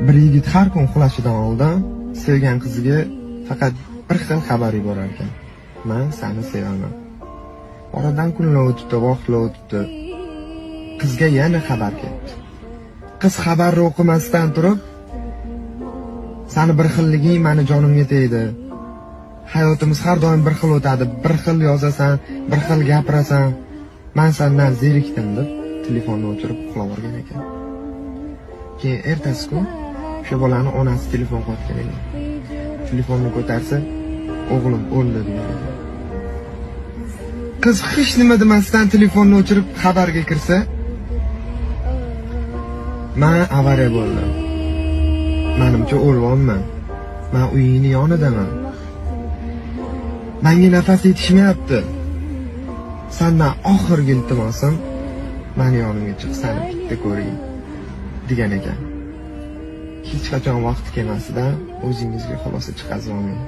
Bir yigit har kun uxlashidan oldin sevgan qiziga faqat bir xil xabar yuborar ekan: "Man seni sevaman." Oradan kunlar o'tibdi, vaqtlar o'tibdi. Qizga yana xabar kelibdi. Qiz xabarni o'qimasdan turib, "Sani bir xilliging mani jonimga tegdi. Hayotimiz har doim bir xil o'tadi, bir xil yozasan, bir xil gapirasan. Man sendan zerikdim", deb telefonni o'chirib uxlab yuborgan ekan. Keyin ertasi kun o'sha bolani onasi telefon qilayotgan ekan. Telefonni ko'tarsa, "O'g'lim o'ldi", degan ekan. Qiz hech nima demasdan telefonni o'chirib xabarga kirsa, "Man avariya bo'ldim. Manimcha, o'lyapman. Man uyingni yonidaman. Menga nafas yetishmayapti. Sandan oxirgi iltimosim, mani yonimga chiq, sani bitta ko'ring", degan ekan. Hech qachon vaqti kelmasidan o'zingizga xulosa chiqazib olmang.